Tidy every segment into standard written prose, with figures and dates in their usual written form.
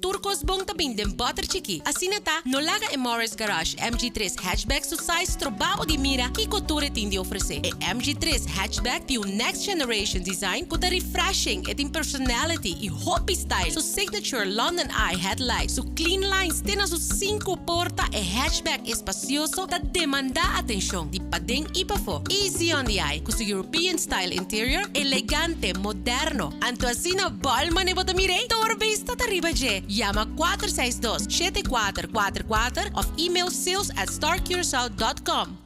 Tur kos bon ta bin den bòter chikí. Asina ta, no laga e Morris Garage MG tres Hatchback su size stroba bo di mira kiko tur e tin di ofresé. E MG tres Hatchback tin un next generation design ku ta refreshing, e tin personality i hopi style. Su signature London Eye headlight, su clean lines te na su sinku porta, e hatchback espacioso ta demandá atenshon di paden i pafó. Easy on the eye ku su European style interior, elegante, moderno. Anto asina bòl mane bo ta mir'é? Tur bista ta riba dje. Yama 462 7444 òf email sales at starcuracao dot com.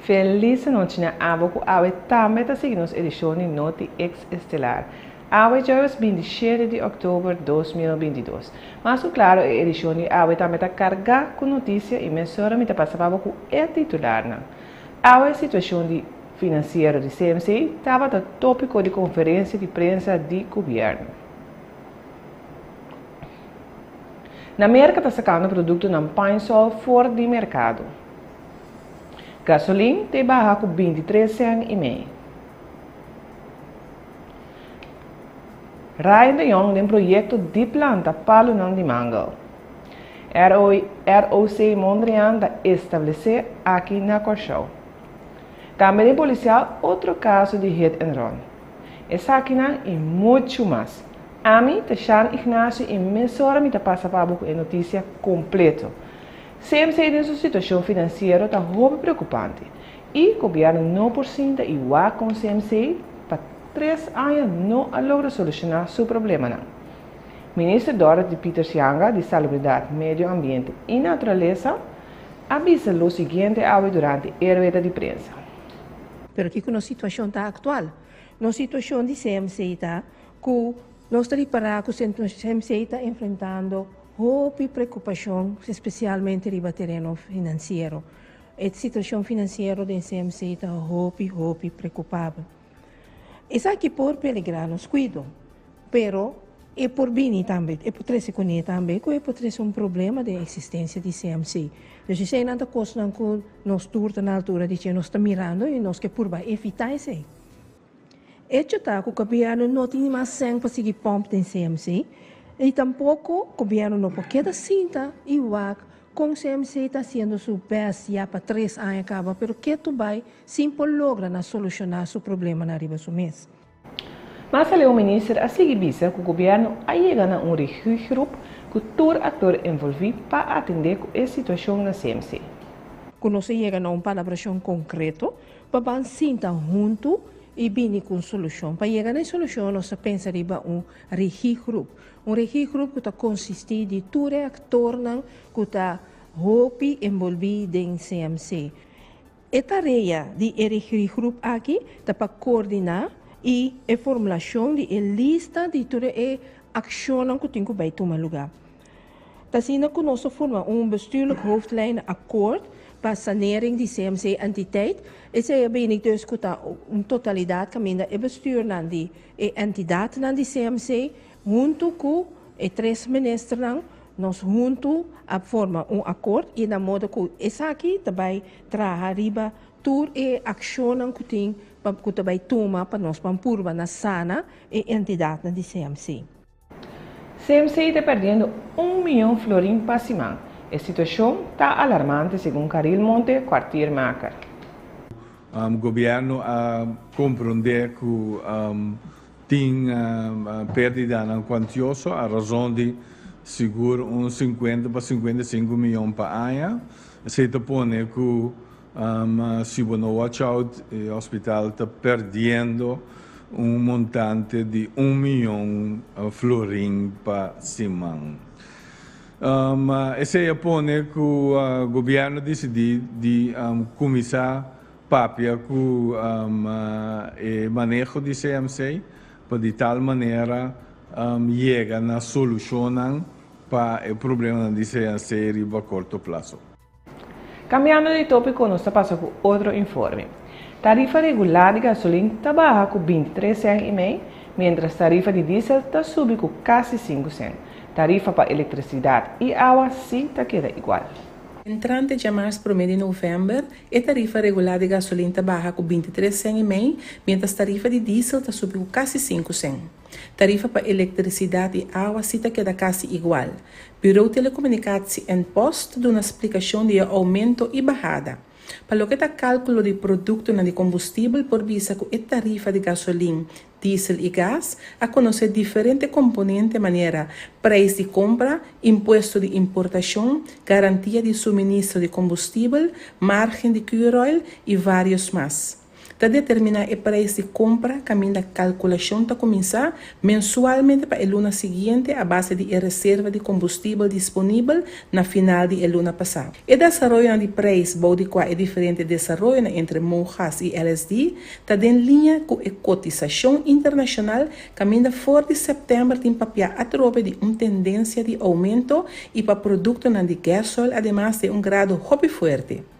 Felis anochi na abo ku awe tambe ta sigui nos edishon di Noti Ex Estelar. Awe djaweps 27 di òktober 2022. Mas ku klaro e edishon di awe tambe ta kargá ku notisia i mesora mi ta pasa pa bo ku e titularnan. Awe situashon di finansiero di CMC tabata tópiko di konferensia di prensa di gobièrnu. Na Merka ta sakando produktonan Pine-Sol for di merkado. Gasolin te baha ku 23 sèn i mei. Ryan de Jong den proyekto di planta palunan di mangel. ROC Mondriaan ta establesé aki na Kòrsou. Tambe den polisial otro kaso di hit and run. Esakinan i muchu mas. Ami ta Shan Ignacio i mesora mi ta pasa pa bo ku e notisia kompleto. CMC den su situashon finansiero ta hopi preokupante i gobièrnu no por sinta i wak kon CMC pa tres aña no a logra solushoná su problemanan. Minister Dorothy Pieters Janga di Salubridat, Medio Ambiente i Naturalesa a bisa lo siguiente awe durante e rueda di prensa. Pero kiko nos situashon ta aktual? Nos situashon di CMC ta ku nos ta ripará ku CMC ta enfrentando hopi preokupashon, spesialmente riba tereno finansiero. E situashon finansiero den CMC ta hopi, hopi preokupabel. Esaki por peligrá nos kuido, pero e por bini tambe, e por trese kuné tambe ku e por trese un problema den eksistensia di CMC. Dus eseinan ta kosnan ku nos tur ta na altura di dje, nos ta mirando i nos ke purba evitá esei. Echo ta ku gobièrnu no tin mas sèn pa sigui pòmp den CMC i tampoko gobièrnu no por keda sinta i wak kon CMC ta hasiendo su bèst ya pa tres aña kaba pero ketu bai sin por logra na solushoná su problemanan riba su mes. Mas aleu minister a sigui bisa ku gobièrnu a yega na un regiegroep ku tur aktor envolví pa atendé ku e situashon na CMC. Ku nos a yega na un palabrashon konkreto Pa ban sinta huntu i bini ku un solushon. Pa yega na e solushon nos ta pensa riba un regiegroep. Un regiegroep ku ta konsistí di tur e aktornan ku ta hopi enbolbí den CMC. E tarea di e regiegroep aki ta pa koordiná i e formulashon di e lista di tur e akshonnan ku tin ku bai tuma lugá. Ta asina ku nos a forma un bestuurlijk hoofdlijnenakkoord pa sanering di CMC entiteit. Esei a bini dus ku ta un totalidat kaminda e bestuurnan di e entidatnan di CMC huntu ku e tres ministernan nos huntu a forma un akkoord i na modo ku esaki ta bai traha riba tur e akshonnan ku tin pa ku ta bai tuma pa nos ban purba na sana e entidatnan di CMC. CMC ta perdiendo un miyon florin pa siman. E situacion ta alarmante segun Caril Monte, kwartiermaker. Gobierno a compronde cu tin perdidanan cuantioso a razon di sigur un 50 pa 55 miyon pa aña. Esey ta pone cu Si bo no watch out, e hospital ta perdiendo un montante di un miyon florin pa siman. Esey a pone cu gobierno dicidi di cuminsa papia cu e maneho di CMC pa di tal manera yega na solucionnan pa e problemanan di CMC riba corto plazo. Kambiando di tópiko nos ta pasa ku otro informe. Tarifa regular di gasolin ta baha ku 23 sèn i mei, miéntras tarifa di diesel ta subi ku kasi 5 sèn. Tarifa pa elektrisidat i awa sí ta keda igual. Entrante djamars promé di novèmber, e tarifa regular di gasolin ta baha ku 23 sèn i mei, miéntras tarifa di diesel ta subi ku kasi 5 sèn. Tarifa pa elektrisidat i awa sí ta keda kasi igual. Bureau Telecomunicatie en Post ta duna splikashon di e oumento i bahada. Pa loke ta kálkulo di produktonan di kombustibel por bisa ku e tarifa di gasolin, diesel i gas a konosé diferente komponente manera preis di kompra, impuesto di importashon, garantia di suministro di kombustibel, márgen di Curoil i vários mas. Ta determiná e preis di kompra kaminda kalkulashon ta kuminsá mensualmente pa e luna siguiente a base di e reserva di kombustibel disponibel na final di e luna pasá. E desaroyonan di preis bou di kua e diferente desaroyonan entre Mogas i LSD ta den liña ku e kotisashon internashonal kaminda for di sèptèmber tin papiá atrobe di un tendensia di oumento i pa produktonan di gasoil ademas den un grado hopi fuerte.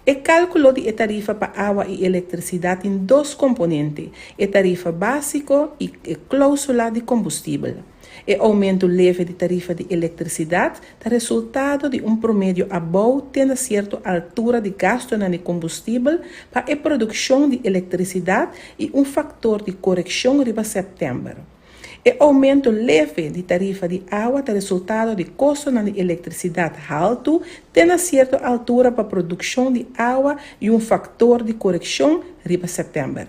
E kálkulo di e tarifa pa awa i elektrisidat tin dos komponente, e tarifa básiko i e klóusula di kombustibel. E oumentu leve di tarifa di elektrisidat ta resultado di un promedio abou te na sierto altura di gastunan di kombustibel pa e produkshon di elektrisidat i un faktor di korekshon riba sèptèmber. E oumento leve di tarifa di awa ta resultado di kostonan di elektrisidat haltu te na sierto altura pa produkshon di awa i un faktor di korekshon riba sèptèmber.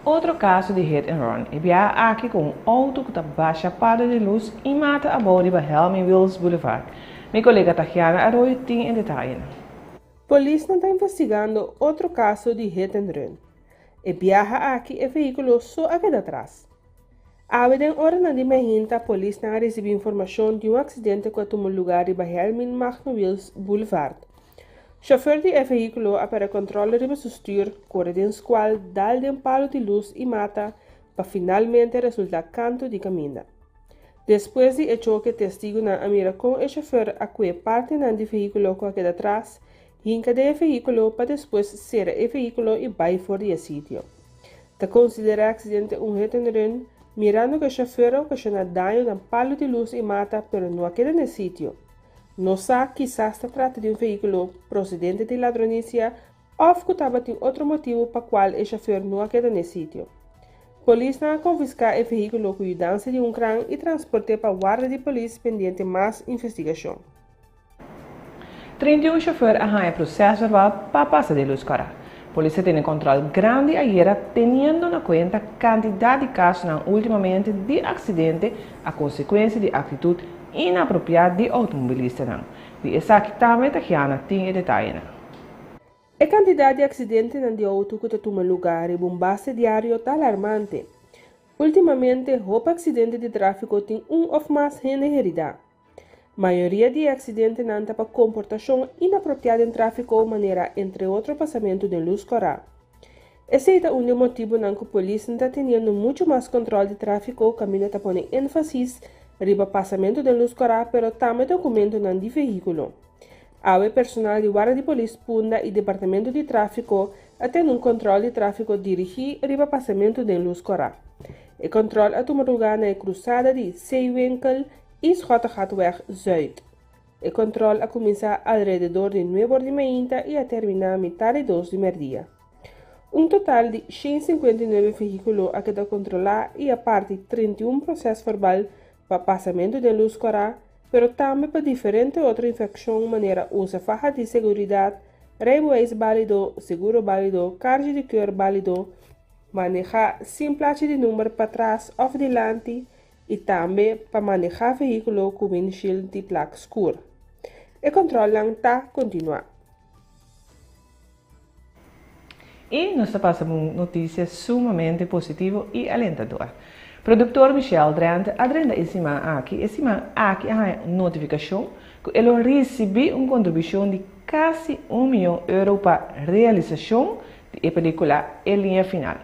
Otro kaso di hit and run, e biaha aki ku un outo ku ta basha palu di lus i mata abou riba Helmin Wiels Boulevard. Mi kolega Tahiana Arroyo tin e detayenan. Polisnan ta investigando otro kaso di hit and run. E biaha aki e vehíkulo so a keda tras. Awe den oranan di mainta polisnan a risibí informashon di un aksidente ku a tuma lugá riba Helmin Magno Wiels Boulevard. Shofèr di e vehíkulo a pèrdè kòntròl riba su stür, kore den skual, dal den palu di lus i mata pa finalmente resultá kantu di kaminda. Despues di e choke testigunan a mira kon e shofèr a kue partinan di vehíkulo ku a keda tras Hinka den e vehíkulo pa despues sera e vehíkulo i bai for di e sitio. Ta konsiderá e aksidente un hit and run, mirando ku e shofèr a okashoná daño na palu di lus i mata pero no a keda na e sitio. No sa kisas ta trata di un vehíkulo prosedente di ladronisia òf ku tabatin otro motibu pa kual e shofèr no a keda na e sitio. Polisnan a konfiská e vehíkulo ku yudansa di un kran i transport'é pa warda di polis pendiente mas investigashon. 31 shofùr a haña prosèsverbal pa pasa di lus kòrá. Polis a tene kòntròl grandi ayera teniendo na kuenta kantidat di kasonan últimamente di aksidente a konsekuensia di aktitut inapropiá di outomobilistanan. Di esaki tambe Tahiana tin e detayenan. E kantidat di aksidentenan di outo ku ta tuma lugá riba un base diario ta alarmante. Últimamente hopi aksidente di tráfiko tin un òf mas hende heridá. Mayoria di e aksidentenan ta pa komportashon inapropiá den tráfiko manera entre otro pasamentu den lus kòrá. Esei ta un di e motibunan ku polisnan ta teniendo muchu mas kòntròl di tráfiko kaminda ta pone énfasis riba pasamentu den lus kòrá pero tambe dokumentonan di vehíkulo. Awe personal di Warda di Polis Punda i Departamento di Tráfiko a tene un kòntròl di tráfiko dirigí riba pasamentu den lus kòrá. E kòntròl a tuma lugá na e krusada di Zeewinkel i Schottegatweg Zuid. E kòntròl a kuminsá alrededor di nuebe or di mainta i a terminá mitar di dos di mèrdia. Un total di 159 vehíkulo a keda kontrolá i a parti 31 proses verbal pa pasamentu den lus kòrá, pero tambe pa diferente otro infrakshon manera usa faha di seguridat, rijbewijs bálido, seguro bálido, karchi di keur bálido, manehá sin plachi di number patras òf dilanti i tambe pa manehá vehíkulo ku windshield di plak skur. E kòntròlnan ta kontinuá. I nos ta pasa pa un notisia sumamente positivo i alentador. Produktor Michel Drenthe a drenta e siman aki. E siman aki a haña un notifikashon ku e lo risibí un kontribushon di kasi un mion euro pa realisashon di e pelíkula E Liña Final.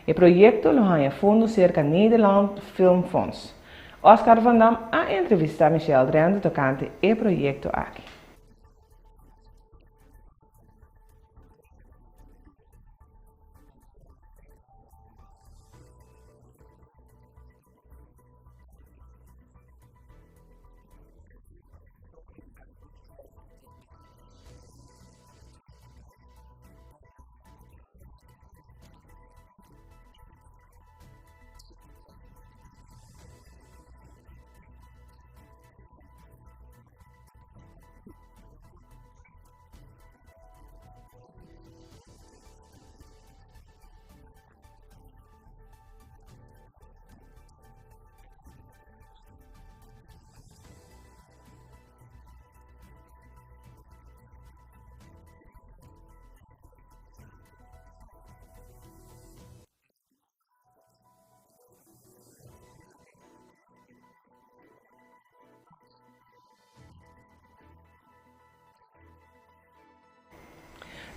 E proyekto lo haña fondo serka Nederland Filmfonds. Oscar van Dam a entrevistá Michel Drenthe tokante e proyekto aki.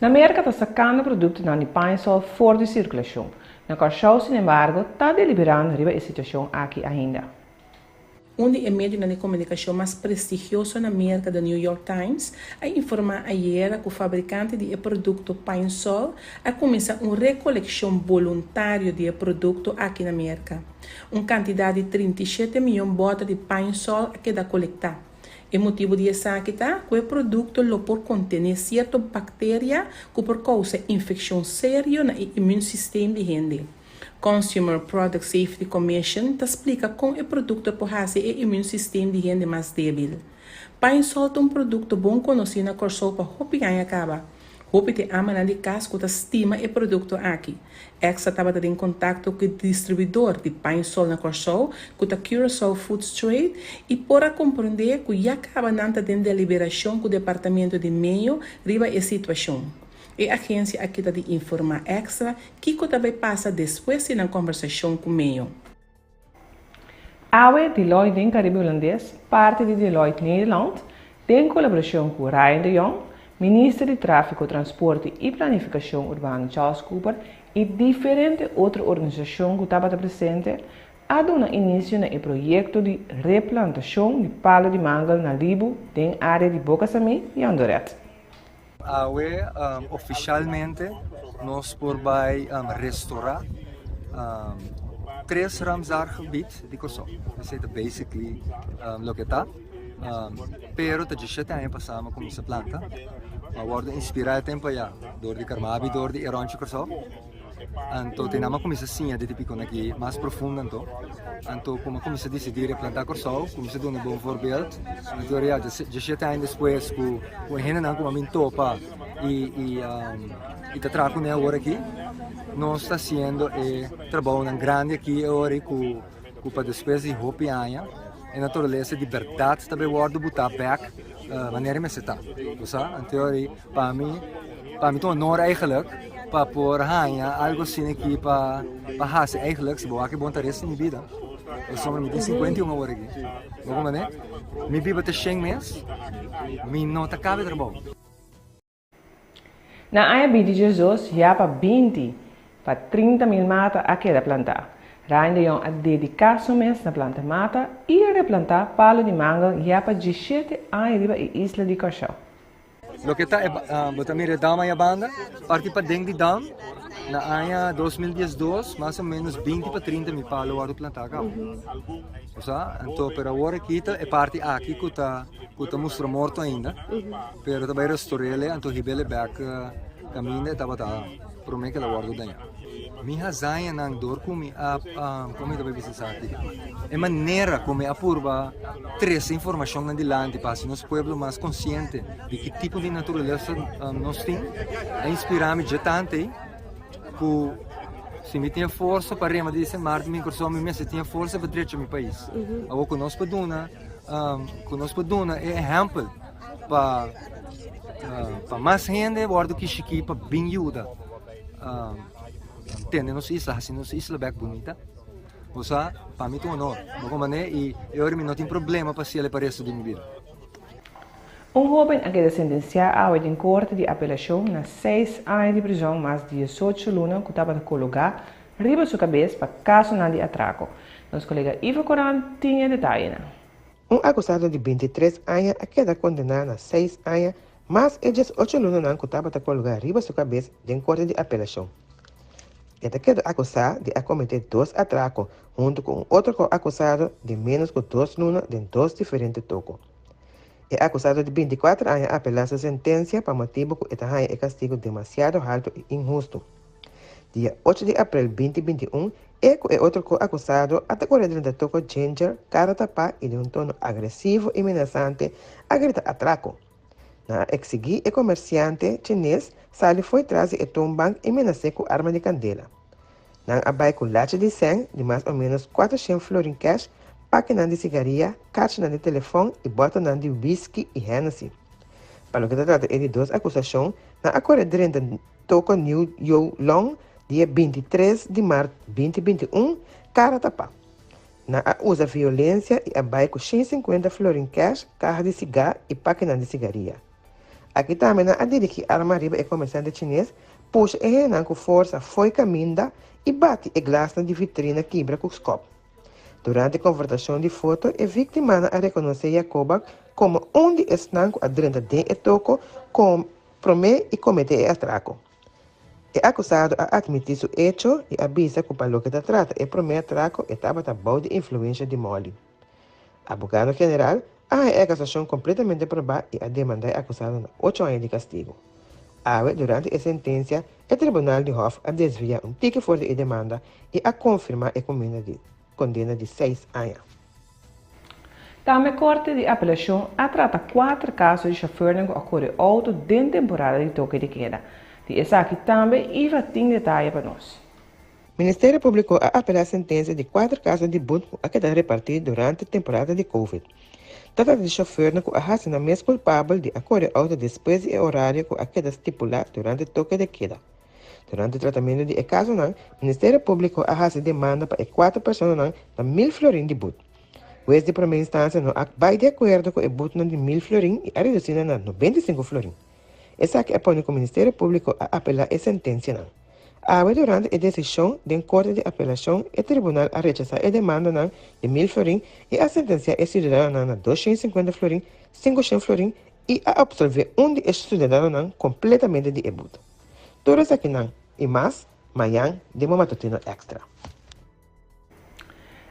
Na Merka ta sakando produktonan di Pine-Sol for di sirkulashon. Na Kòrsou sinembargo ta deliberando riba e situashon aki ainda. Un di e medionan di komunikashon mas prestigioso na Merka, The New York Times, a informá ayera ku fabrikante di e produkto Pine-Sol a kuminsá un rekolekshon boluntario di e produkto aki na Merka. Un kantidat di 37 mion bòter di Pine-Sol a keda kolektá. E motibu di esaki ta ku e produkto lo por kontené sierto bakteria ku por kousa infekshon serio na e immuunsysteem di hende. Consumer Product Safety Commission ta splika kon e produkto por hasi e immuunsysteem di hende mas débil. Pine-Sol ta un produkto bon konosí na Kòrsou pa hopi aña kaba. Hopi ta e amanan di kas ku ta stima e produkto aki. Extra tabata den kontakto ku e distribuidor di Pine-Sol na Kòrsou, ku ta Curaçao Foods Trade, i por a komprondé ku ya kaba nan ta den deliberashon ku Departamento di Meio riba e situashon. E agensia a keda di informá Extra kiko ta bai pasa despues di nan kòmbersashon ku Meio. Awe, Deloitte den Caribe Hulandes, parti di Deloitte Nederland, den kolaborashon ku Ryan de Jong, Minister di Tráfiko, Transporte i Planifikashon Urbano Charles Cooper i diferente otro organisashon ku tabata presente, a duna inisio na e proyekto di replantashon di palu di mangel na Libu den área di Boka Samí i Andoret. Awe ofishalmente nos por bai restorá tres Ramsargebied di Kòrsou. Esei ta basically loke ta. Pero ta dishete aña pasá mi a kuminsá planta. Mi a wòrdu inspirá e tempu ayá dor di Carmabi, dor di e Ròntje Kòrsou. Anto te nan a kuminsá siña di tipikonan aki mas profundo anto. Anto ku mi a kuminsá disidí replantá Kòrsou, kuminsá duna bon voorbeeld. Anto ya dishete aña despues ku ku e hendenan ku mi a bin topa i i i ta traha kuné awor aki, nos ta hasiendo e trabounan grandi aki awor ku ku pa despues di hopi aña e naturalesa di bèrdat ta bai wòrdu butá bèk manera e mester ta. Bo sa? Anto Pa mi, pa mi ta un honor eigenlijk pa por haña algo asina aki pa pa hasi eigenlijk si bo wak e bon ta resto di mi bida. Pasobra mi tin 51 awor aki. Bo comprende? Mi biba te shen mes, mi no ta kaba e trabou. Na aña binti diesdos ya pa 20 pa 30 mil mata a keda plantá. Ryan de Jong a dediká su mes na planta mata i replantá palu di mangel ya pa 17 aña riba e isla di Kòrsou. Loke ta e bo ta mira e dam aya banda, parti paden di dam, na aña 2012 mas o menos 20 pa 30 mil palo wòrdu plantá kaba. Bo sa? Anto pero awor aki ta e parti aki ku ta ku ta mustra morto ainda, pero ta bai restor'é anto hib'é bèk kaminda e tabata promé ku el a wòrdu dañá. Mi hazañanan dor ku mi a, kon mi ta bai bisa esaki? E manera ku mi a purba trese informashonnan dilanti pa hasi nos pueblo mas konsiente di ki tipo di naturalesa nos tin, a inspirá mi dje tantu ei ku si mi tin e forsa pa rema di Sint Maarten bin Kòrsou, mi mester tin e forsa pa drecha mi pais. Awor ku nos por duna, ku nos por duna e ehèmpel pa pa mas hende wòrdu kishikí pa bin yuda. Tene nos isla, hasi nos isla bek bunita. Bo sa, pa mi ta un honor. Bo comprende? I e ora mi no tin problema pa hasiel pa resto di mi bida. Un hóben a keda sentensiá awe den korte di apelashon na seis aña di prizòn mas 18 luna ku tabata kologá riba su kabes pa kasonan di atrako. Nos kolega Ivo Coran tin e detayenan. Un akusado di 23 aña a keda kondená na seis aña mas e 18 lunanan ku tabata kolgá riba su kabes den korte di apelashon. E ta keda akusá di a kometé dos atrako huntu ku un otro ko-akusado di ménos ku dos luna den dos diferente toko. E akusado di 24 aña a apelá su sentensia pa motibu ku e ta haña e kastigu demasiado haltu i inhustu. Dia 8 di aprel 2021, e ku e otro ko-akusado a ta kore drenta toko Ginger, kara tapá i den un tono agresivo i menasante a grita atrako. Nan a eksigí e komersiante chines sali fo'i tras di e toonbank i menas'é ku arma di kandela. Nan a bai ku lachi di sèn di mas o ménos 400 florin kèsh, pakenan di sigaria, karchinan di telefòn i bòtelnan di whisky i Hennessy. Pa loke ta trata e di dos akusashon, nan a kore drenta toko New You Long dia 23 di mart 2021, kara tapá. Nan a usa violensia i a bai ku 150 florin kèsh, kaha di sigá i pakenan di sigaria. Aki tambe nan a dirigí arma riba e komersiante chines, pusha e hendenan ku forsa fo'i kaminda i bati e glasnan di vitrina kibra ku skòp. Durante konfrontashon di foto e víktimanan a rekonosé Jacoba komo un di esnan ku a drenta den e toko kom promé i kometé e atrako. E akusado a atmití su echo i a bisa ku pa loke ta trata e promé atrako e tabata bou di influensha di Molly. Abogado general a haña e akusashon kompletamente probá i a demandá e akusado na ocho aña di kastigu. Awe durante e sentensia e tribunal di hòf a desviá un tiki for di e demanda i a konfirmá e kumina di kondena di seis aña. Tambe Korte di Apelashon a trata kuater kaso di shofèrnan ku a kore outo den temporada di toke di keda. Di esaki tambe Iva tin detaye pa nos. Ministerio Públiko a apelá sentensia di kuater kaso di but ku a keda repartí durante temporada di Covid. Ta trata di shofèrnan ku a hasi nan mes kulpabel di a kore outo despues di e orario ku a keda stipulá durante toke de keda. Durante tratamentu di e kasonan, Ministerio Públiko a hasi demanda pa e kuater personanan na mil florin di but. Hues di promé instansia no a bai di akuerdo ku e butnan di mil florin i a redusí nan na 95 florin. Esaki a pone ku Ministerio Públiko a apelá e sentensianan. Awe durante e desishon den Korte di Apelashon e tribunal a rechasá e demandanan di mil florin i a sentensiá e siudadanonan na 250 florin, 500 florin i a apsolvé un di e siudadanonan kompletamente di e but. Tur esakinan i mas mañan den bo Matutino Extra.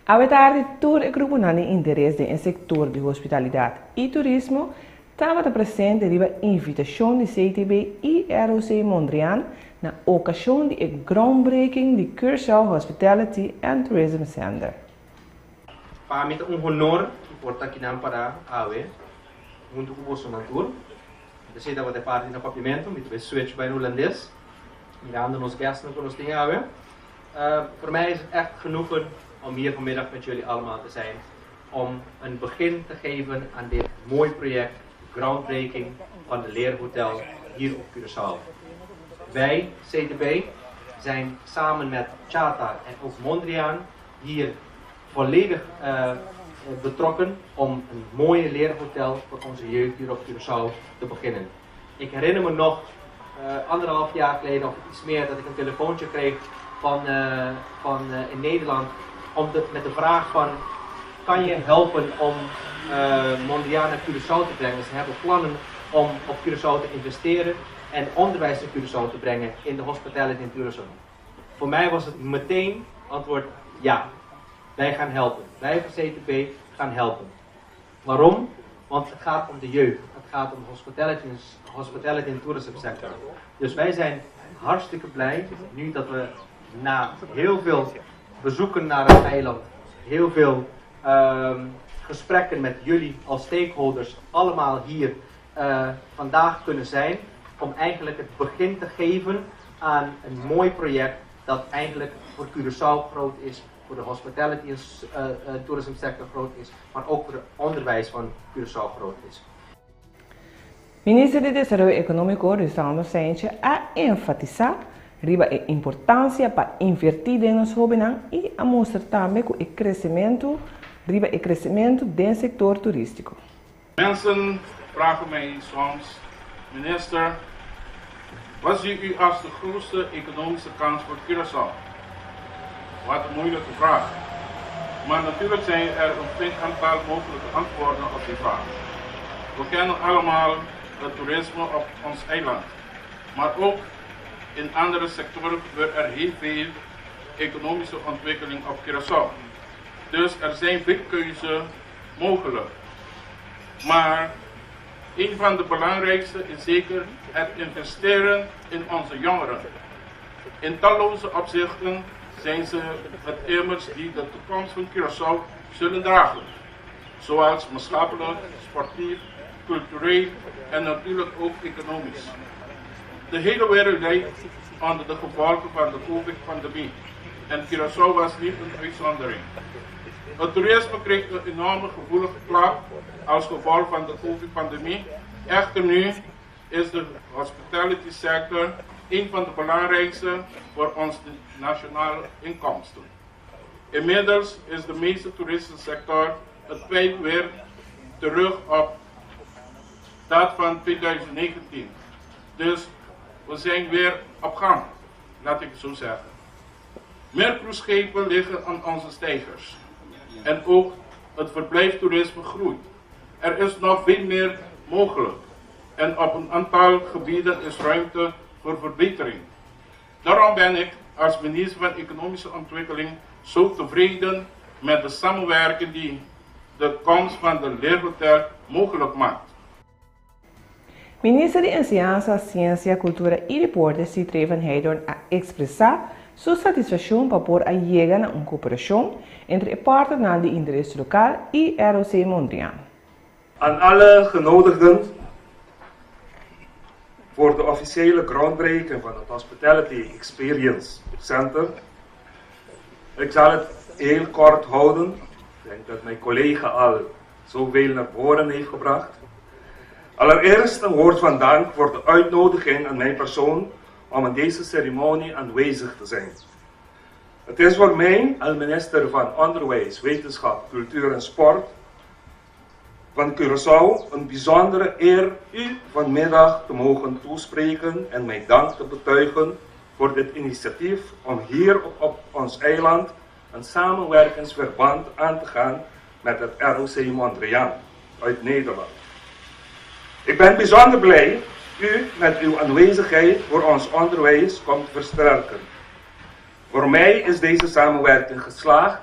Awe tardi tur e gruponan di interes den e sektor di hospitalidat i turismo tabata presente riba invitashon di CTB i ROC Mondriaan na okashon di e groundbreaking di Curaçao Hospitality and Tourism Center. Pa mi ta un honor di por ta akinan pará awe huntu ku bosonan tur. Esei tabata e parti na papiamentu, mi ta bai switch bai na hulandes mirando nos guestnan ku nos tin awe. Voor mij is het echt genoegen om hier vanmiddag met jullie allemaal te zijn om een begin te geven aan dit mooi project groundbreaking van de Leerhotel hier op Curaçao. Wij, CTB, zijn samen met Chata en ook Mondriaan hier volledig betrokken om een mooie leerhotel voor onze jeugd hier op Curaçao te beginnen. Ik herinner me nog anderhalf jaar geleden of iets meer dat ik een telefoontje kreeg van in Nederland om met de vraag van kan je helpen om Mondriaan naar Curaçao te brengen? Ze hebben plannen om op Curaçao te investeren en onderwijs naar Curaçao te brengen in de hospitality en tourism. Voor mij was het meteen antwoord ja. Wij gaan helpen. Wij van CTB gaan helpen. Waarom? Want het gaat om de jeugd. Het gaat om de hospitality en tourism sector. Dus wij zijn hartstikke blij nu dat we na heel veel bezoeken naar het eiland, heel veel gesprekken met jullie als stakeholders, allemaal hier vandaag kunnen zijn om eigenlijk het begin te geven aan een mooi project dat eigenlijk voor Curaçao groot is, voor de hospitality en tourism sector groot is, maar ook voor het onderwijs van Curaçao groot is. Minister di Desaroyo Ekonómiko Ruisandro Cijntje a enfatisá riba e importansia pa invertí den nos hóbennan i a mustra tambe ku e kresementu riba e kresementu den sektor turístiko. Mensen vragen mij soms, minister, wat ziet u als de grootste economische kans voor Curaçao? Wat een moeilijke vraag. Maar natuurlijk zijn er een flink aantal mogelijke antwoorden op die vraag. We kennen allemaal het toerisme op ons eiland. Maar ook in andere sectoren gebeurt er heel veel economische ontwikkeling op Curaçao. Dus er zijn veel keuzes mogelijk. Maar een van de belangrijkste is zeker het investeren in onze jongeren. In talloze opzichten zijn ze het immers die de toekomst van Curaçao zullen dragen. Zoals maatschappelijk, sportief, cultureel en natuurlijk ook economisch. De hele wereld lijdt onder de gevolgen van de COVID-pandemie en Curaçao was niet een uitzondering. Het toerisme kreeg een enorme gevoelige klap als gevolg van de COVID-pandemie. Echter nu is de hospitality sector een van de belangrijkste voor onze nationale inkomsten. Inmiddels is de meeste toeristensector het feit weer terug op dat van 2019. Dus we zijn weer op gang, laat ik het zo zeggen. Meer cruiseschepen liggen aan onze steigers. En ook het verblijftoerisme groeit. Er is nog veel meer mogelijk. En op een aantal gebieden is ruimte voor verbetering. Daarom ben ik als minister van Economische Ontwikkeling zo tevreden met de samenwerking die de komst van de leerhotel mogelijk maakt. Minister di Enseñansa, Siensia, Kultura i Deporte Sithree van Heydoorn a ekspresá su satisfakshon pa por a yega na un kooperashon entre e partnernan di interes lokal i ROC Mondriaan. Aan alle genodigden voor de officiële groundbreaking van het Hospitality Experience Center. Ik zal het heel kort houden. Ik denk dat mijn collega al zoveel naar voren heeft gebracht. Allereerst een woord van dank voor de uitnodiging aan mijn persoon om in deze ceremonie aanwezig te zijn. Het is voor mij, als minister van Onderwijs, Wetenschap, Cultuur en Sport van Curaçao, een bijzondere eer u vanmiddag te mogen toespreken en mijn dank te betuigen voor dit initiatief om hier op ons eiland een samenwerkingsverband aan te gaan met het ROC Mondriaan uit Nederland. Ik ben bijzonder blij u met uw aanwezigheid voor ons onderwijs komt versterken. Voor mij is deze samenwerking geslaagd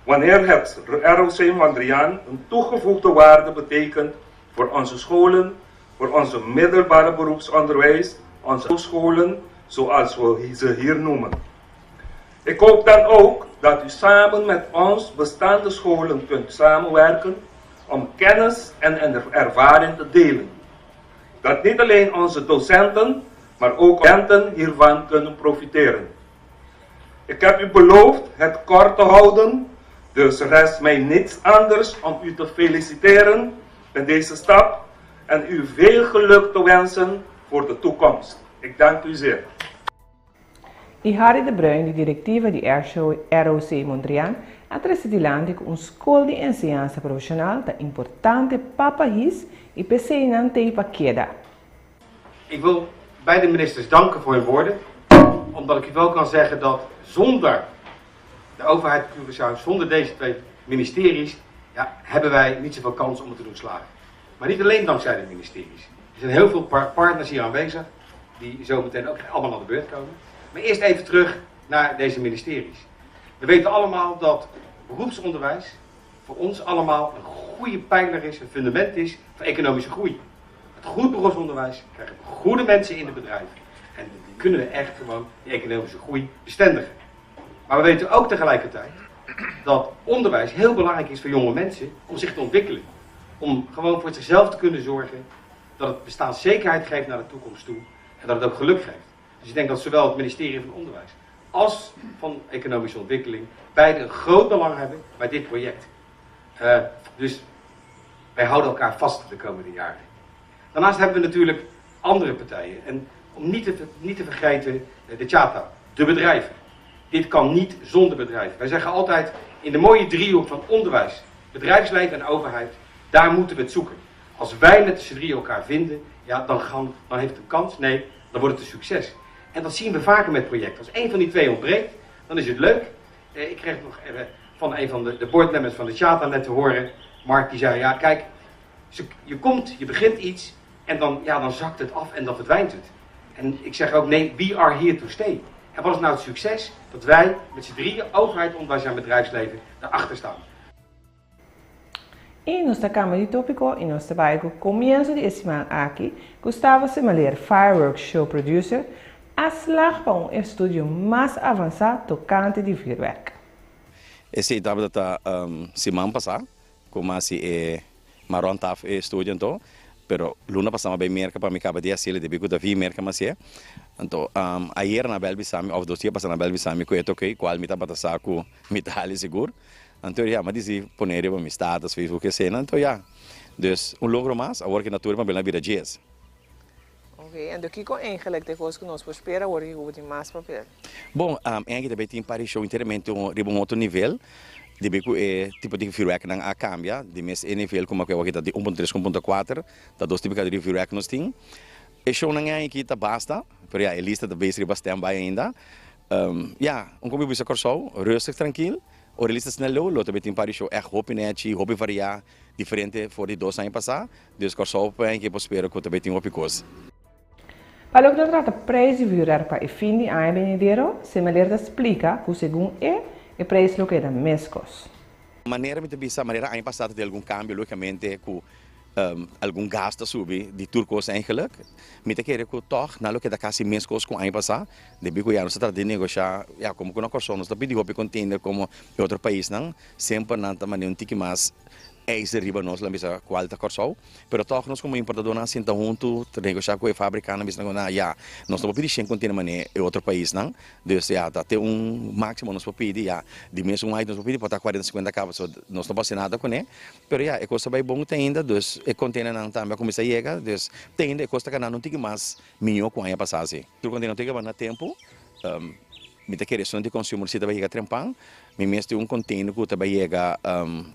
wanneer het ROC Mondriaan een toegevoegde waarde betekent voor onze scholen, voor onze middelbare beroepsonderwijs, onze scholen, zoals we ze hier noemen. Ik hoop dan ook dat u samen met ons bestaande scholen kunt samenwerken om kennis en ervaring te delen. Dat niet alleen onze docenten, maar ook studenten hiervan kunnen profiteren. Ik heb u beloofd het kort te houden, dus rest mij niets anders om u te feliciteren met deze stap en u veel geluk te wensen voor de toekomst. Ik dank u zeer. I Harry de Bruin di direktiva di ROC Mondriaan a trese dilanti ku un skol di enseñansa profeshonal ta importante pa pais i p'esei nan t'ei pa keda. Ik wil beide ministers danken voor hun woorden, omdat ik u wel kan zeggen dat zonder de overheid Curaçao, zonder deze twee ministeries, ja, hebben wij niet zoveel kans om het te doen slagen. Maar niet alleen dankzij de ministeries. Er zijn heel veel partners hier aanwezig, die zo meteen ook allemaal aan de beurt komen. Maar eerst even terug naar deze ministeries. We weten allemaal dat beroepsonderwijs voor ons allemaal een goede pijler is, een fundament is voor economische groei. Met goed beroepsonderwijs krijgen we goede mensen in de bedrijven. En die kunnen we echt gewoon die economische groei bestendigen. Maar we weten ook tegelijkertijd dat onderwijs heel belangrijk is voor jonge mensen om zich te ontwikkelen. Om gewoon voor zichzelf te kunnen zorgen, dat het bestaanszekerheid geeft naar de toekomst toe en dat het ook geluk geeft. Dus ik denk dat zowel het ministerie van Onderwijs als van Economische Ontwikkeling beide een groot belang hebben bij dit project. Dus wij houden elkaar vast de komende jaren. Daarnaast hebben we natuurlijk andere partijen. En om niet te vergeten de CHATA, de bedrijven. Dit kan niet zonder bedrijven. Wij zeggen altijd in de mooie driehoek van onderwijs, bedrijfsleven en overheid, daar moeten we het zoeken. Als wij met z'n drieën elkaar vinden, ja, dan heeft het een kans, nee, dan wordt het een succes. En dat zien we vaker met projecten. Als één van die twee ontbreekt, dan is het leuk. Ik kreeg nog even van een van de boardmembers van de CHATA net te horen. Mark die zei, ja kijk, je begint iets en dan zakt het af en dan verdwijnt het. En ik zeg ook, nee, we are here to stay. En wat is nou het succes? Dat wij met z'n drieën, overheid, onderwijs en bedrijfsleven, daarachter staan. I nos ta kambia di tópiko i nos ta bai ku komienso di e siman aki, Gustavo Semeleer, fireworks show producer, a slag pa un estudio mas avansá tokante di vürwèrk. Esei tabata siman pasá ku mi a hasi e m'a rond af e estudio anto, pero luna pasá mi a bai Merka pa mi kaba di hasiel debí ku ta via Merka mi hasié. Anto ayer nan a bèl bisa mi òf dos dia pasá nan a bèl bisa mi ku e ta okey, kual mi tabata sa ku mi ta hali sigur. Anto ya, mi a disi pone riba mi status, Facebook esei nan, anto ya. Dus un logro mas, awor ki na tur papel a bira djies. Ok, anto kiko eigenlijk ta e kos ku nos por spera awor ki ku bo tin mas papel? Bon, eigenlijk ta bay tin par di show enteramente riba un otro nivel. Debí ku e tipo di vuurwerknan a kambia, di mes e nivel ku ku awor ta di 1.3 ku 1.4, ta dos tipo di vuurwerk nos tin. E shownan aki ta basta, pero ja, e lista ta bezig riba standby ainda. Ja, un kon bisa Kòrsou, rustig, trankil. Ora e lista snel lo, lo tambe tin par di show echt hopi nechi, hopi variá, diferente for di 2 aña pasá. Dus Kòrsou pa ku spera ku tambe tin hopi kos. Pa loke ta trata preis di vuurwerk pa e fin di aña benidero, Semeleer ta splika ku segun e, e preis lo keda meskos. Manera mi ta bisa, manera aña pasá tin algun kambio, lógikamente, ku algun gasto subi di tur kos eigenlijk. Mi ta kere ku toch, nan lo keda kasi meskos ku aña pasá, debí ku ya nos ta trata di negoshá, ja, komo ku na Kòrsou nos ta pidi hopi container komo e otro paisnan, semper nan ta manera un tiki mas ijzer riba nos, laat bisa kual ta Kòrsou. Pero toch nos komo importadornan sinta huntu, negoshá ku e fabrikanten, bisa nan, ja, nos no por pidi 100 container manera e otro paisnan. Dus ja, dat ta un máksimo nos por pidi, ja, di mes un nos por pidi por ta 40, 50 kaba, so nos no por hasi nada kuné. Pero ja, e kos ta bai bon te ainda, dus e containernan tambe a kuminsá yega, dus te ainda e kos ta kanando un tiki mas mihó ku aña pasá si. Tur container ta yega na tempu, mi ta kere esun di consumer si ta bai yega trempan, mi mes tin un container ku ta bai yega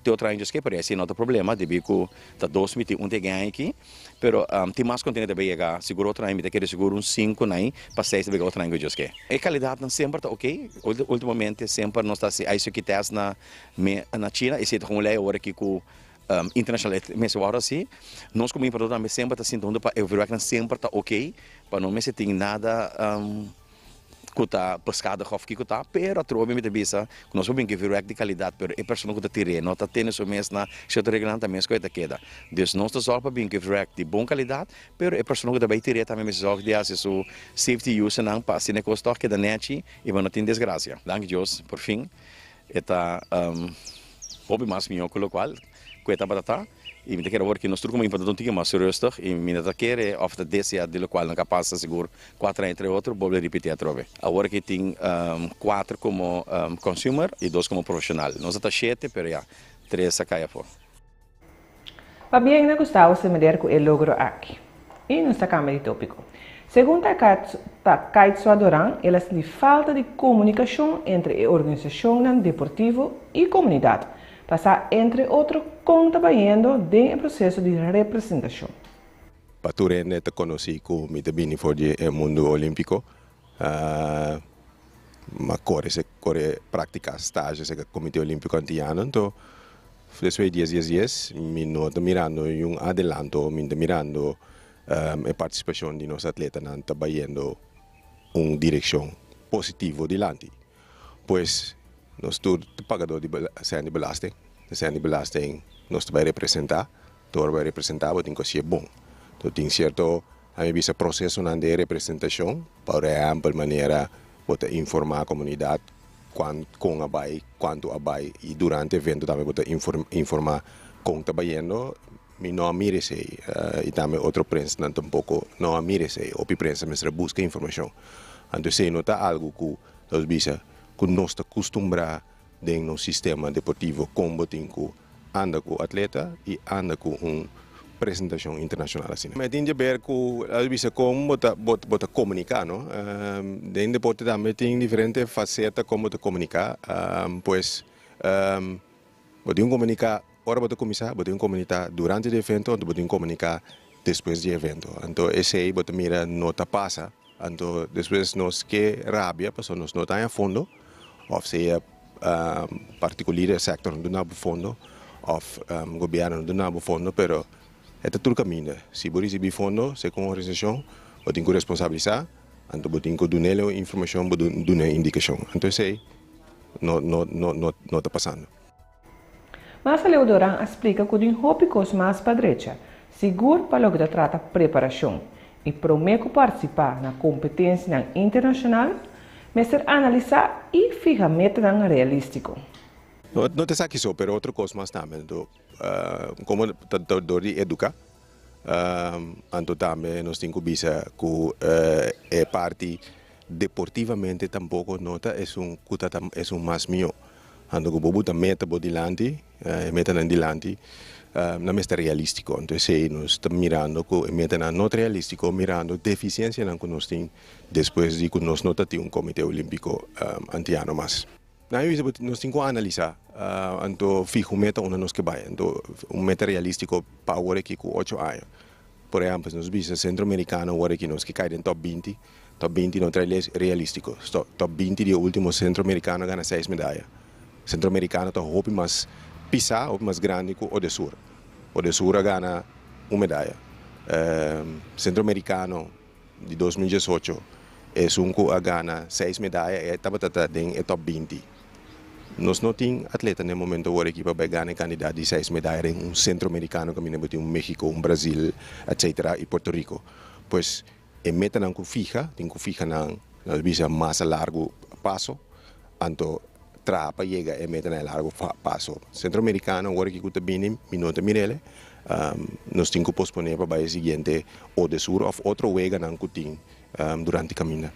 te otro aña djis pero esei no ta problema, debí ku ta dos mi tin un te gen aki, pero tin mas container ta bai yega sigur otro aña, mi ta kere sigur un sinku nai pa seis ta bai yega otro aña ku djis ke. E kalidatnan semper ta oké, ultimamente semper nos ta hasi ICQ test na na China, esei ta kon lei awor aki ku internacional mester wòrdu hasi. Nos komo importador tambe semper ta sinta huntu pa e vuurwerknan semper ta oké, pa no mester tin nada ku ta beskadig òf kiko ta, pero atrobe mi ta bisa ku nos por bin ku e vuurwerk di kalidat, pero e persona ku ta tir'é no ta tene su mes na sierto reglanan ta mes ku e ta keda. Dus nos ta sòrg pa bin ku e vuurwerk di bon kalidat, pero e persona ku ta bai tir'é tambe mester sòrg di hasi su safety usenan pa asina e kos tòg keda nèchi i pa no tin desgrasia. Danki Dios, por fin e ta hopi mas mihó ku lokual ku e tabata ta. I mi ta kere awor ku nos tur komo importador un tiki mas rustig i mi no ta kere òf ta deseá di lokual nan ka pasa sigur 4 aña entre otro bolbe ripití atrobe. Awor aki tin kuater komo consumer i dos komo profeshonal. Nos a ta shete pero ya tres a kai afó. Pabien na Gustavo Semeleer ku e logro aki. I nos ta kambia di tópiko. Segun Takaitsoa Doran, el a sinti falta di komunikashon entre e organisashonnan deportivo i komunidat, pa sa entre otro kon ta bayendo den e proseso di representashon. Pa tur hende ta konosí ku mi ta bini for di e mundu olímpiko. Mi a kore se kore praktiká stage serka Komité Olímpiko Antiano. Anto despues di dies dies dies mi no ta mirando un adelanto, mi ta mirando e partisipashon di nos atletanan ta bayendo un direkshon positivo dilanti. Pues nos tur ta pagador di sèn di belasting, e sèn di belasting nos ta bai representá, tur bai representá bo tin ku hasié bon. Anto tin sierto a mi bisa prosesonan di representashon, por ehèmpel manera bo ta informá komunidat kon a bai, kuantu a bai i durante evento tambe bo ta informá kon ta bayendo. Mi no a mira esei i tambe otro prensanan tampoko no a mira esei. Hopi prensa mester a buska informashon. Anto esei no ta algu ku nos bisa ku nos ta kustumbrá den nos sistema deportivo kon bo tin ku anda ku atleta i anda ku un presentashon internashonal asina. E tin di ber ku nos bisa kon bo ta bo ta komuniká no. Den deporte tambe tin diferente faseta kon bo ta komuniká. Pues bo tin ku komuniká ora bo ta kuminsá, bo tin ku komuniká durante di evento, anto bo tin ku komuniká despues di evento. Anto esei bo ta mira no ta pasa. Anto despues nos ke rabia pasobra nos no ta haña fondo òf sea partikulier sektor no duna bo fondo òf gobièrnu no duna bo fondo, pero e ta tur kaminda. Si bo risibí fondo segun organisashon bo tin ku responsabilisá, anto bo tin ku dun'el e informashon, bo dun'e indikashon. Anto esei no no no no ta pasando. Mas aleu Doran a splika ku tin hopi kos mas pa drecha, sigur pa loke ta trata preparashon i promé ku partisipá na kompetensianan internashonal, mester analisá i fiha metanan realístiko. No no ta esaki so, pero otro kos mas tambe. Anto komo ta dor di eduká, anto tambe nos tin ku bisa ku e parti deportivamente tampoko no ta esun ku ta esun mas mihó. Anto ku bo buta meta bo dilanti, e metanan dilanti nan mester realístiko. Anto esei nos ta mirando ku e metanan no ta realístiko mirando defisiensianan ku nos tin despues di ku nos no ta tin un Komité Olímpiko Antiano mas. Na mi bisa nos tin ku analisá anto fiha un meta unda nos ke bai. Anto un meta realístiko pa awor aki ku ocho aña. Por ehèmpel si nos bisa Sentro Amerikano awor aki nos ke kai den tòp 20, tòp 20 no ta realístiko. Tòp 20 di e último Sentro Amerikano a gana seis medaya. Sentro Amerikano ta hopi mas pisá, hopi mas grandi ku Odesur. Odesur a gana un medaya. Sentro Amerikano di 2018 esun ku a gana seis medaya e tabata ta den e top 20. Nos no tin atleta na e momento awor aki pa bai gana e kandidat di seis medaya den un Sentro Amerikano kaminda bo tin un Mexico, un Brazil, etcetera i Puerto Rico. Pues e metanan ku fiha tin ku fiha nan nos bisa mas a largu paso anto traha pa yega e meta na e largo paso. Centro Americano awor aki ku ta bini mi no ta mir'el, nos tin ku posponé pa bai e siguiente Odesur òf otro weganan ku tin durante kaminda.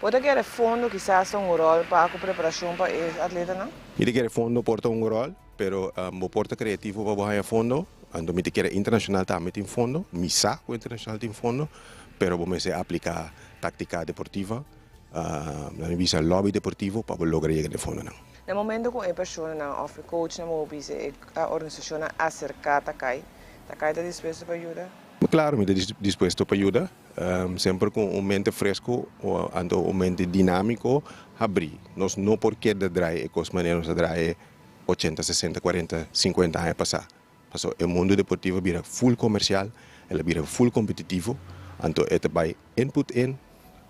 Bo ta kere fondo kisas ta un ròl pa ku preparashon pa e atletanan? Mi ta kere fondo por ta un ròl, pero bo por ta kreativo pa bo haña fondo. Anto mi ta kere internashonal tambe tin fondo, mi sa ku internashonal tin fondo, pero bo mester apliká táktika deportiva. Nan a bisa lobby deportivo pa bo logra yega den fondonan. Na momento ku e personanan òf e coachnan bo bisa e organisashonnan aserká Takai, Takai ta dispuesto pa yuda? Klaro mi ta dispuesto pa yuda, semper ku un mente fresku anto un mente dinámiko habrí. Nos no por keda draai e kos manera nos a draai 80, 60, 40, 50 aña pasá. Pasobra e mundu deportivo a bira full komersial, el a bira full kompetitivo, anto e ta bai input in,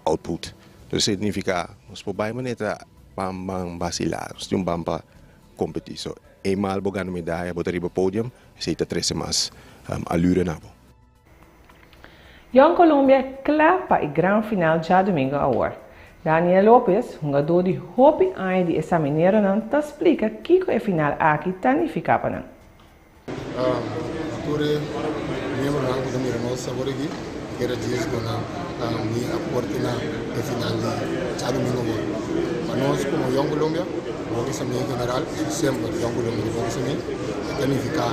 output. Entonces significa nos por bai manera ta ban ban basila, nos tin un ban pa competi. So eenmaal bo gana medaya, bo ta riba podium, esey ta trece mas alure na bo. Jong Colombia kla pa e gran final djadumingu awor. Daniel Lopez, hungadó di hopi aña di e Samineronan ta splika kiko e final aki ta nifiká pa nan. Na tur e miembronan ku ta mira nos awor aki, mi kere djis duna mi aporte na e final di djadumingu awor. Pa nos komo Jong Colombia, Hockey Samí en general, pasobra semper Jong Colombia ta Hockey Samí, e ta nifiká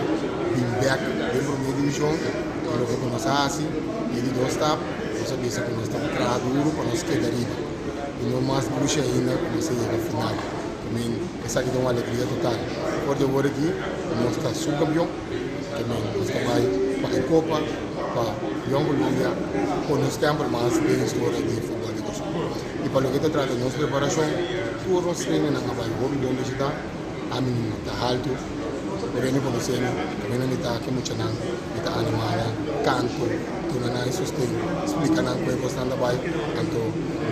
bin bèk den promé divishon i loke ku nos a hasi e di dos stap, nos a bisa ku nos ta traha duru pa nos keda riba i no mas dushi ainda ku nos a yega final. Amen. Esaki ta un alegria total. For di awor aki nos ta subcampeon, ke men nos ta bai pa e copa pa Jong Colombia pone un stempel mas den historia di futbol di Kòrsou. I pa loke ta trata nos preparashon, tur nos trainingnan a bai hopi bon bishita, ami no ta haltu, pero mi konosé mi, kaminda mi ta ku e muchanan, mi ta animá nan, kanto, duna nan e sosten, splika nan ku e kosnan ta bai, anto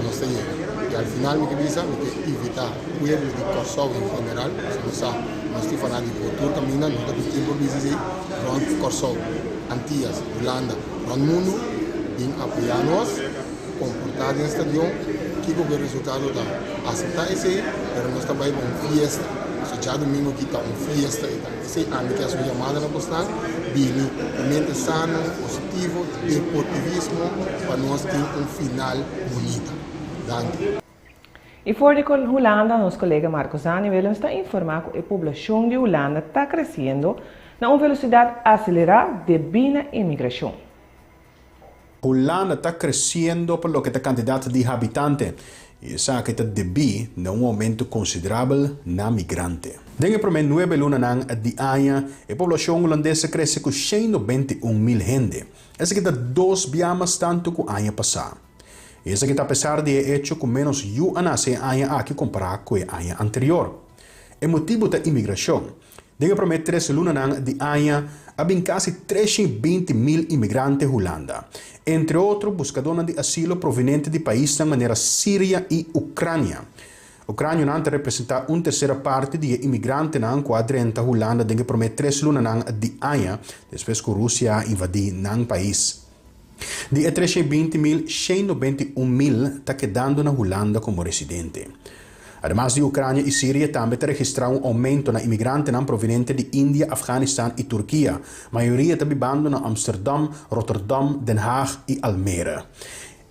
nos ta yega. I al final mi ke bisa, mi ke invitá pueblo di Kòrsou en general, pasobra nos sa nos tin fanátiko tur kaminda, no ta tin por bisa esei, rònt Kòrsou, Antias, Hulanda, rònt mundu, bin apoyá nos, komportá den stadion, kiko ku e resultado ta, aseptá esei, pero nos ta bai pa un fiesta, pasobra djadumingu aki ta un fiesta e ta. Esei ami ke hasi un yamada na bosnan, bini ku mente sano, positivo, deportivismo pa nos tin un final bunita. Danki. I for di Hulanda nos kolega Marco Zani Willems ta informá ku e poblashon di Hulanda ta kresiendo na un velosidat aselerá debí na imigrashon. Hulanda ta kresiendo pa loke ta kantidat di habitante i esaki ta debí na un oumento konsiderabel na migrante. Den e promé nuebe lunanan di aña e poblashon hulandes a krese ku 191.000 hende. Esaki ta dos bia mas tantu ku aña pasá. Esaki ta apesar di e echo ku ménos yu a nase e aña aki kompará ku e aña anterior. E motibu ta imigrashon. Den e promé tres lunanan di aña a bin kasi 320.000 imigrante Hulanda, entre otro buskadónan di asilo provenente di paisnan manera Siria i Ukrania. Ukranionan ta representá un tersera parti di e imigrantenan ku a drenta Hulanda den e promé tres lunanan di aña despues ku Rusia a invadí nan pais. Di e 320.000, 191.000 ta kedando na Hulanda komo residente. Ademas di Ukrania i Siria tambe ta registrá un oumento na imigrantenan provenente di India, Afganistan i Turkia. Mayoria ta bibando na Amsterdam, Rotterdam, Den Haag i Almere.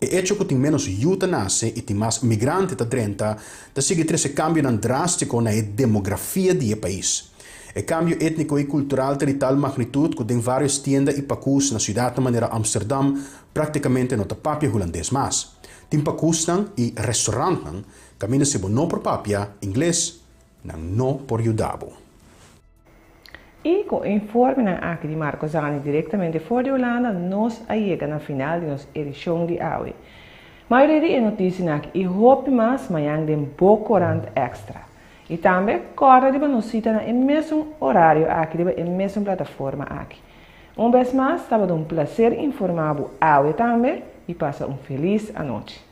E echo ku tin ménos yu ta nase i tin mas migrante ta drenta ta sigui trese kambionan drástiko na e demografia di e pais. E kambio étniko i kultural ta di tal magnitut ku den vários tienda i pakus na siudatnan manera Amsterdam práktikamente no ta papia hulandes mas. Tin pakusnan i restorantnan kaminda si bo no por papia ingles. Nan no por yuda bo. I ku e informenan aki di Marco Zani direktamente for di Hulanda nos a yega na final di nos edishon di awe. Mayoria di e notisianan aki i hopi mas mañan den bo korant Extra. I tambe kòrda riba nos sita na e mesun orario aki riba e mesun plataforma aki. Un bes mas tabata un plaser informá bo awe tambe i pasa un felis anochi.